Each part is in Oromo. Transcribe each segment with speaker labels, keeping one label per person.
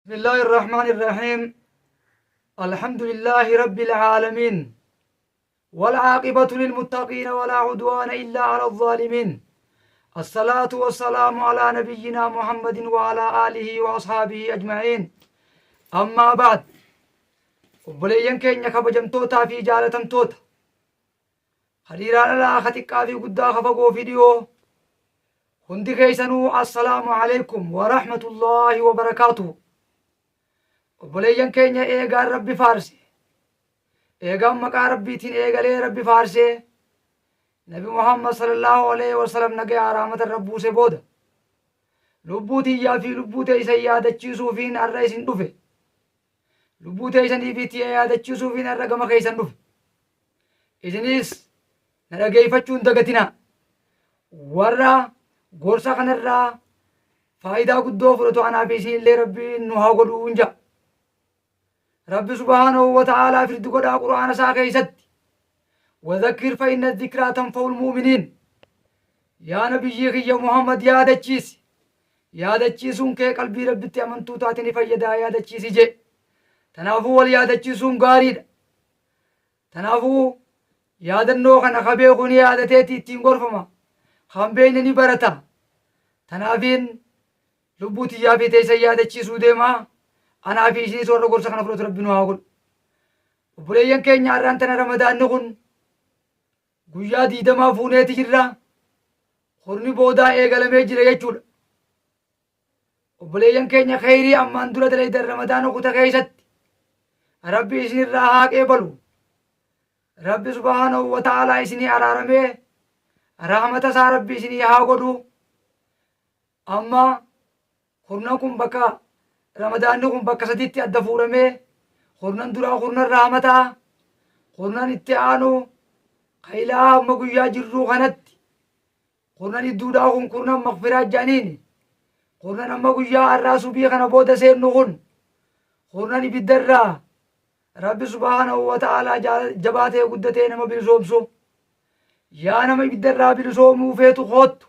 Speaker 1: بسم الله الرحمن الرحيم الحمد لله رب العالمين والعاقبة للمتقين ولا عدوان إلا على الظالمين الصلاة والسلام على نبينا محمد وعلى آله وأصحابه أجمعين أما بعد obboleeyyan keenya kabajamtootaa fi jaalatamtoota hariiraan alaa ka xiqqaa fi guddaa ka fagoo fi dhiyoo hundi keessanuu assalaamu alaikum wa rahmatullaahi wa barakaatuhu. Obboleeyyan keenya eegaan Rabbi faarse, eegaan maqaa Rabbiitiin eegalee Rabbi faarsee Nabi Muhammad sallallahu alaihi wasallam nagayaa rahmata irra buuse booda lubbuu tiyyaa fi lubbuu teessan yaadachiisuufiin har'a isin dhufe. Lubbuu teessanii fi tiyya yaadachiisuufiin har'a gama keessan dhufe. Isinis na dhageeffachuu hin dagatinaa. Warra gorsa kanarraa faayidaa guddoo fudhatu anaa fi isinillee Rabbiin nu haa godhuu hin ja'a. Rabbi subhaanahu wa ta'aalaa firdi godhaa qura'aana isaa keessatti. Wadhakkir fa inna dhikraa tanfa'ul mu'miniin. Yaa nabiyyii kiyya Muhammad yaadachiisi. Yaadachiisuun kee qalbii Rabbitti amantuu taate ni fayyadaa yaadachiisi jee. Tanaafuu wal yaadachiisuun gaariidha. Tanaafuu yaadannoo kana ka beeku ni yaadateeti ittiin gorfama. Kan beekne ni barata. Tanaafiin lubbuu tiyyaa fi teessan yaadachiisuu deema. Anaa fi isinis warra gorsa kana fudhatu Rabbi nu haa godhu. Obboleeyyan keenya har'aan tana Ramadaanni kun guyyaa diidamaa fuuneeti jirra. Horni boodaa eegalamee jira jechuudha. Obboleeyyan keenya kheyrii ammaan dura dalaydan Ramadaana kuta keessatti Rabbi isinirraa haa qeebalu. Rabbi subhaanahu wa ta'aalaa isinii araaramee rahmata isaa Rabbi isinii haa godhu. Amma kurnan kun bakka Ramadaanni kun bakka sadiitti adda fuudhamee kurnan duraa kurnan rahmataa kurnan itti aanu kailaa hamma guyyaa jirruu kanatti Kurnan idduudhaa kun kurnan makfiraa jedhaniini. Kurnan amma guyyaa har'aa subii kana booda seennu kun kurnan ibiddarraa Rabbi subhaanahu wa ta'aalaa jabaatee guddatee nama bilisoomsu. Yaa nama ibiddarraa bilisoomuu feetu koottu.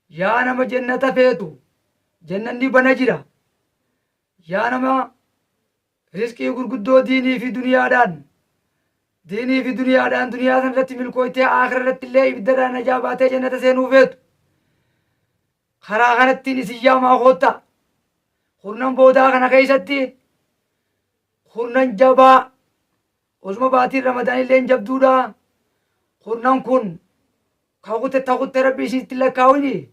Speaker 1: Yaa nama jennata feetu jennanni bana jira. Yaa nama Rizqii gurguddoo diinii fi duniyaadhaan diinii fi duniyaadhaan duniyaa san irratti milkooytee aakhira irratti illee ibiddarraa najaa baatee jannata seenuu feetu karaa kanattiin isin yaamaa koottaa. Kurnan boodaa kana keessatti kurnan jabaa osuma baatiin ramadaan illee jabduudha. Kurnan kun kakute takutte rabbi isinitti lakkaawini.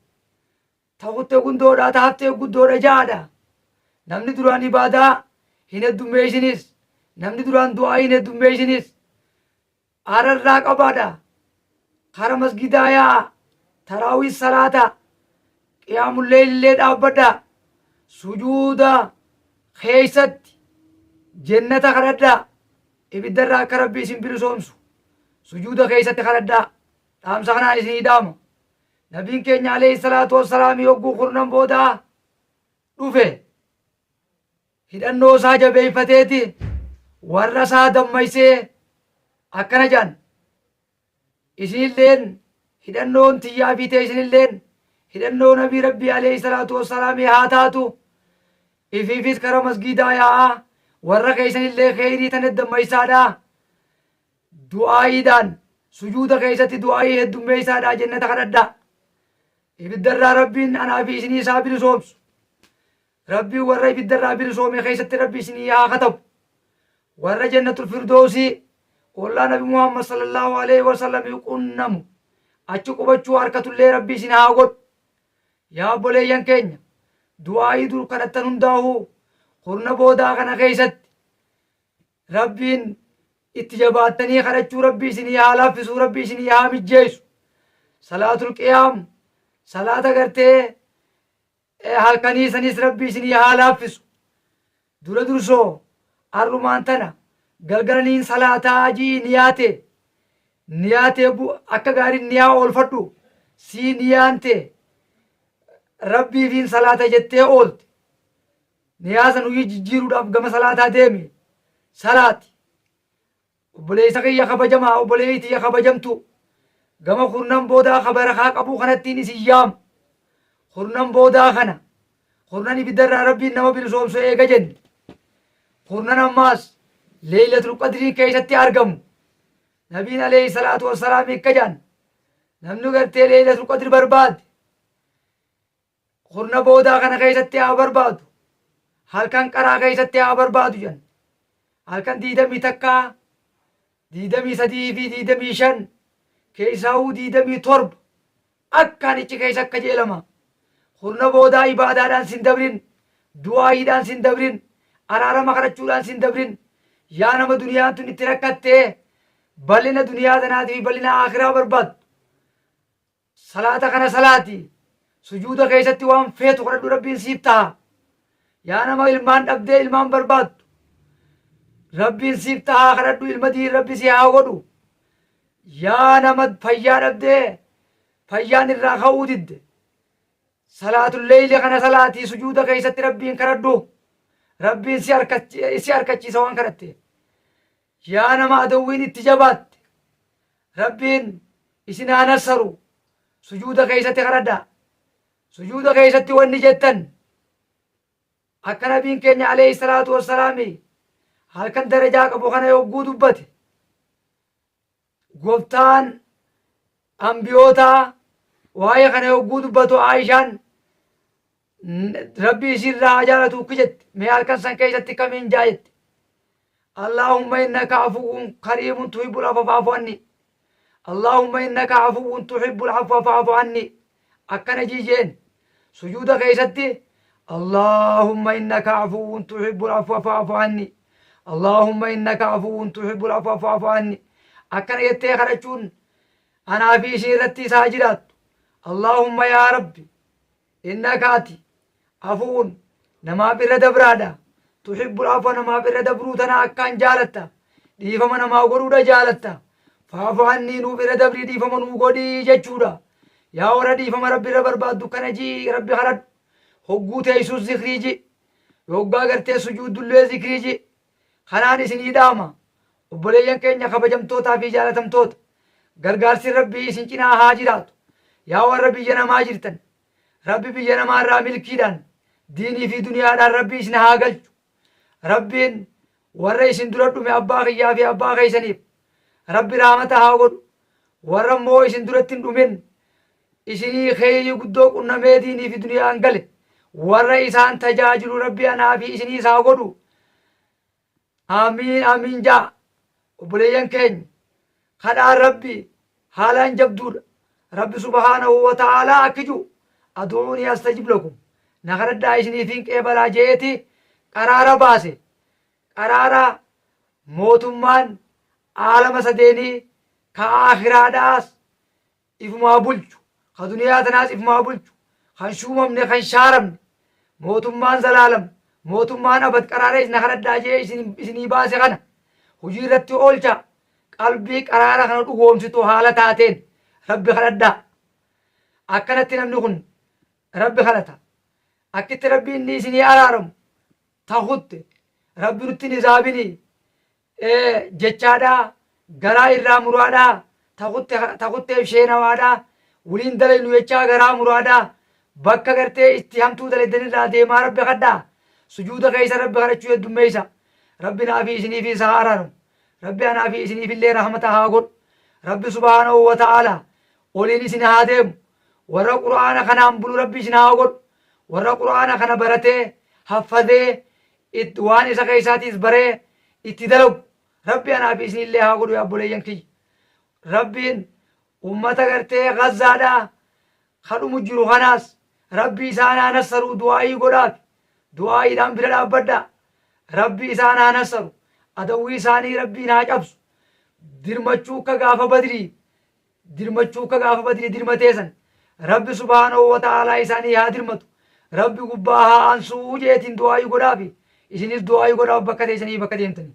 Speaker 1: Ta kutte gundoodha, ta haftee guddoodha ja'aadha. Namni duraan ibaadaa hin heddummeessinis, namni duraan du'aa hin heddummeessinis, ararraa qabaadha. Kara masgidaa yaa'a, taraawii salaata, qiyaamulleeyillee dhaabbadha. Sujuuda keessatti jennata kadhadha. Ibiddarraa akka Rabbi isin bilisoomsu sujuuda keessatti kadhadha. Dhaamsa kanaan isinii dhaama. Nabiin keenya alayhi salaatu wassalaam yogguu kurnan boodaa dhufe hidhannoo isaa jabeeffateeti warra isaa dammaysee akkana jedhan isinilleen hidhannoon tiyyaa fi teessinilleen hidhannoo nabii rabbii alayhi salaatu wassalaam haa taatu ifiifis kara masgiidaa yaa'aa warra keessanillee kheyrii tana dammaysaadhaa Du'aa'iidhaan sujuuda keessatti du'aa'ii heddummeessaadhaa jennata kadhadhaa. Ibiddarraa Rabbiin anaa fi isinii isaa bilisoomsu. Rabbiin warra ibiddarraa bilisoome keessatti Rabbi isinii haa katabu. Warra jannatul firdoosii ollaa Nabi Muhammad sallallahu alaihi wasallam qunnamu achi qubachuu harkatullee Rabbi isin haa godhu. Yaa obboleeyyan keenya du'aa'ii dur kadhattan hundaa'uu kurna boodaa kana keessatti Rabbiin itti jabaattanii kadhachuu Rabbi isinii haa laaffisuu Rabbi isinii haa mijjeessu. Salaatul qiyaam salaata gartee halkanii sanis Rabbi isinii haa laaffisu. Dura dursoo arrumaan tana galgalaniin salaataa ji'i niyaate niyaatee akka gaariin niyaa oolfadhu sii niyaan tee Rabbiifiin salaata jettee oolte. Niyaa san hujii jijjiiruudhaaf gama salaataa deemi. Salaati. Obboleessa kiyya kabajamaa, obboleeyyi tiyya kabajamtuu. Gama kurnan boodaa ka barakaa qabuu kanattiin isin yaama. Kurnan boodaa kana Kurnan ibiddarraa Rabbiin nama bilisoomsu eega jenne. Kurnan ammaas Leeylatul Qadrii keessatti argamu. Nabiin alayhi salaatu wassalaam akka jedhan namni gartee Leeylatul Qadri barbaade kurna boodaa kana keessatti haa barbaadu. Halkan qaraa keessatti haa barbaadu jedhan. Halkan diidamii takkaa, 23 fi 25 keessaahuu 27 akkaan ichi keessa akka jeelama. Kurna boodaa ibaadaadhaan sin dabrin, du'aayiidhaan sin dabrin, araarama kadhachuudhaan sin dabrin. Yaa nama duniyaan tun itti rakkattee bal'ina duniyaa tanaatii fi bal'ina aakiraa barbaaddu. Salaata kana salaati. Sujuuda keessatti waan feetu kadhadhu Rabbiin siif taha. Yaa nama ilmaan dhabdee ilmaan barbaaddu. Rabbiin siif tahaa kadhadhu ilma diin Rabbi si haa godhu. Yaa nama fayyaa dhabdee fayyaan irraa ka'uu didde. Salaatul leeyli kana salaatii sujuuda keessatti Rabbiin kadhadhu. Rabbiin si harkachiisa waan kadhatte. Yaa nama adawwiin itti jabaatte Rabbiin isin haa nassaru sujuuda keessatti kadhadhaa. Sujuuda keessatti wanni jettan akka nabiin keenya alayhi salaatu wassalaami halkan darajaa qabu kana yogguu dubbate gooftaan ambiyootaa waa'ee kana yogguu dubbatu Aayishaan Rabbi isiirraa haa jaalatu ukki jette mee halkan san keessatti kamiin jaa jette Allaahumma innaka afuwwun kariimun tuhibbul afwa fa'fu anni Allaahumma innaka afuwwun tuhibbul afwa fa'fu anni akkana jii jeen sujuuda keessatti Allaahumma innaka afuwwun tuhibbul afwa fa'fu anni Allaahumma innaka afuwwun tuhibbul afwa fa'fu anni akkana jettee kadhachuun anaa fi isin irratti isaa jiraattu Allaahumma yaa Rabbi Innaka ati afuwun namaaf irra dabraadha. Tuhibbul afwa namaaf irra dabruu tana akkaan jaalatta. Dhiifama namaa godhuudha jaalatta. Faafu annii nuuf irra dabrii dhiifama nuu godhii jechuudha. Yaa warra dhiifama Rabbi irra barbaaddu kana jii Rabbi kadhadhu. Hogguu teessus zikrii ji. Yoggaa gartee sujuuddullee zikrii ji. Kanaan isinii dhaama. Obboleeyyan keenya kabajamtootaa fi jaalatamtoota, gargaarsi Rabbii isin cinaa haa jiraatu. Yaa warra biyya namaa jirtan, Rabbi biyya namaa irraa milkiidhaan, diinii fi duniyaadhaan Rabbi isin haa galchu. Rabbiin warra isin dura dhume abbaa kiyyaa fi abbaa keessaniif Rabbi rahmata haa godhu. Warra immoo isin duratti hin dhumin isinii keeyyi guddoo qunnamee diinii fi duniyaan gale warra isaan tajaajilu Rabbi anaa fi isiniis haa godhu. Aamiin aamiin jaa obboleeyyan keenya kadhaan Rabbi haalaan jabduudha. Rabbi subhaanahu wa ta'aalaa akki ji'u adu'uunii astajib lakum na kadhadhaa isiniifin qeebalaa je'eeti qaraara baase qaraara mootummaan aalama sadeenii ka aakhiraadhaas ifumaa bulchu, ka duniyaa tanaas ifumaa bulchu, kan shuumamne kan shaaramne, mootummaan zalaalam, mootummaan abad qaraara isin kadhadhaa jee isinii baase kana hojii irratti oolcha qalbii qaraara kana dhugoomsitu haala taateen Rabbi kadhadhaa. Akkanatti namni kun Rabbi kadhata. Akkitti Rabbi inni isinii araaramu tahutti Rabbi nutti hin hisaabinii jechaadhaa garaa irraa muraadhaa takutteef sheenawaadhaa waliin dalaynu jechaa garaa muraadhaa bakka gartee itti hamtuu dalaydanirraa deemaa rabbi kadhaa sujuuda keessa rabbi kadhachuu heddummeessa rabbi naafii isiniifi isaa araaramu rabbi anaafii isiniifillee rahmata haa godhu rabbi subhaanahu wa ta'aalaa oliin isin haa deemu warra qur'aana kanaan bulu rabbi isin haa godhu warra qur'aana kana baratee haffazee Itti waan isa keessaatiis baree itti dalagu Rabbi anaa fi isinillee haa godhu yaa obboleeyyan kiyya. Rabbiin ummata gartee Gazzaadhaa ka dhumu jiru kanaas Rabbi isaan haa nassaru du'aa'ii godhaaf du'aa'iidhaan bira dhaabbadhaa. Rabbi isaan haa nassaru adawwii isaanii Rabbiin haa cabsu dirmachuu akka gaafa badrii dirmachuu akka gaafa badrii dirmatee san Rabbi subhaanahu wa ta'aalaa isaanii haa dirmatu Rabbi gubbaa haa ansuu jeetiin du'aayii godhaafi isinis du'aayii godhaaf bakka teessanii bakka deemtanii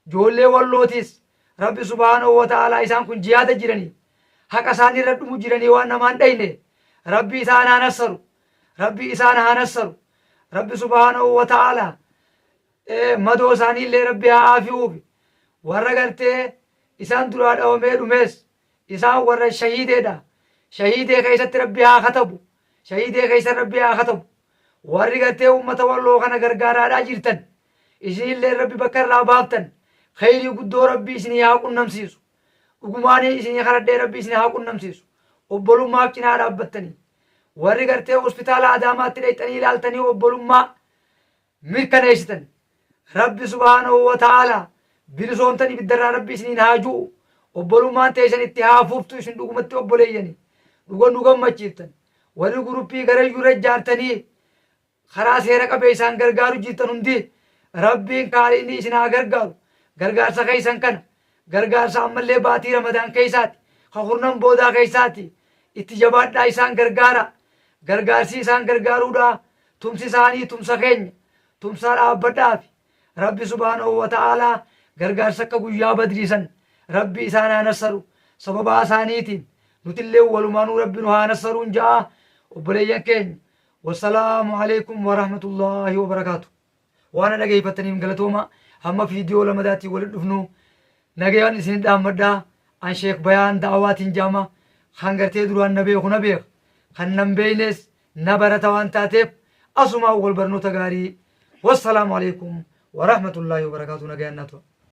Speaker 1: ijoollee wallootiis Rabbi subhaanahu wa ta'aalaa isaan kun jihaada jiranii haqa isaanii irra dhumu jiranii waan namaan dhayne Rabbi isaan haa nassaru Rabbi isaan haa nassaru Rabbi subhaanahu wa ta'aalaa madoo isaanii illee Rabbi haa aafi'uufi warra gartee isaan duraa dhawamee dhumees isaan warra shahiideedha. Shahiidee keessatti Rabbi haa katabu. Shahiidee keessa Rabbi haa katabu. Warri gartee ummata Walloo kana gargaaraadhaa jirtan isinillee Rabbi bakka irraa baaftan kheyrii guddoo Rabbi isinii haa qunnamsiisu. Dhugumaanii isinii kadhadhee Rabbi isin haa qunnamsiisu. Obbolummaaf cinaa dhaabbattanii. Warri gartee hospitaala Adaamaatti dhayxanii ilaaltanii obbolummaa mirkaneessitan. Rabbi subhaanahu wa ta'aalaa bilisoomtan ibiddarraa Rabbi isiniin haa ju'u. Obbolummaan teessan itti haa fuftu isin dhugumatti obboleeyyani. Dhuga nu gammachiiftan. Warri guruppii garayyuu irra ijaartanii karaa seera qabeessaan gargaaru jirtan hundi Rabbiin kaaliinni isin haa gargaaru. Gargaarsa keessan kana gargaarsa ammallee baatii Ramadaan keessaati ka kurnan boodaa keessaati itti jabaadhaa isaan gargaara. Gargaarsi isaan gargaaruudha tumsi isaanii tumsa keenya tumsaa dhaabbadhaafi. Rabbi subhaanahu wa ta'aalaa gargaarsa akka guyyaa badrii san Rabbi isaan haa nassaru sababaa isaaniitiin nutillee walumaanuu Rabbi nu haa nassaruun ja'a obboleeyyan keenya. Wassalaamu alaikum warahmatullaahi wabarakaatu. Waan na dhageeffattaniif galatooma. Hamma viidiyoo lamadaatiin walitti dhufnu nagayaan isin dhaammadha. An Sheek Bayaan Da'awaatiin jaama. Kan gartee duraan na beeku na beeka. Kan nan beeynes na barata waan taateef asumaan wal barnoota gaarii. Wassalaamu alaikum warahmatullaahi wabarakaatu. Nagayaan naa tura.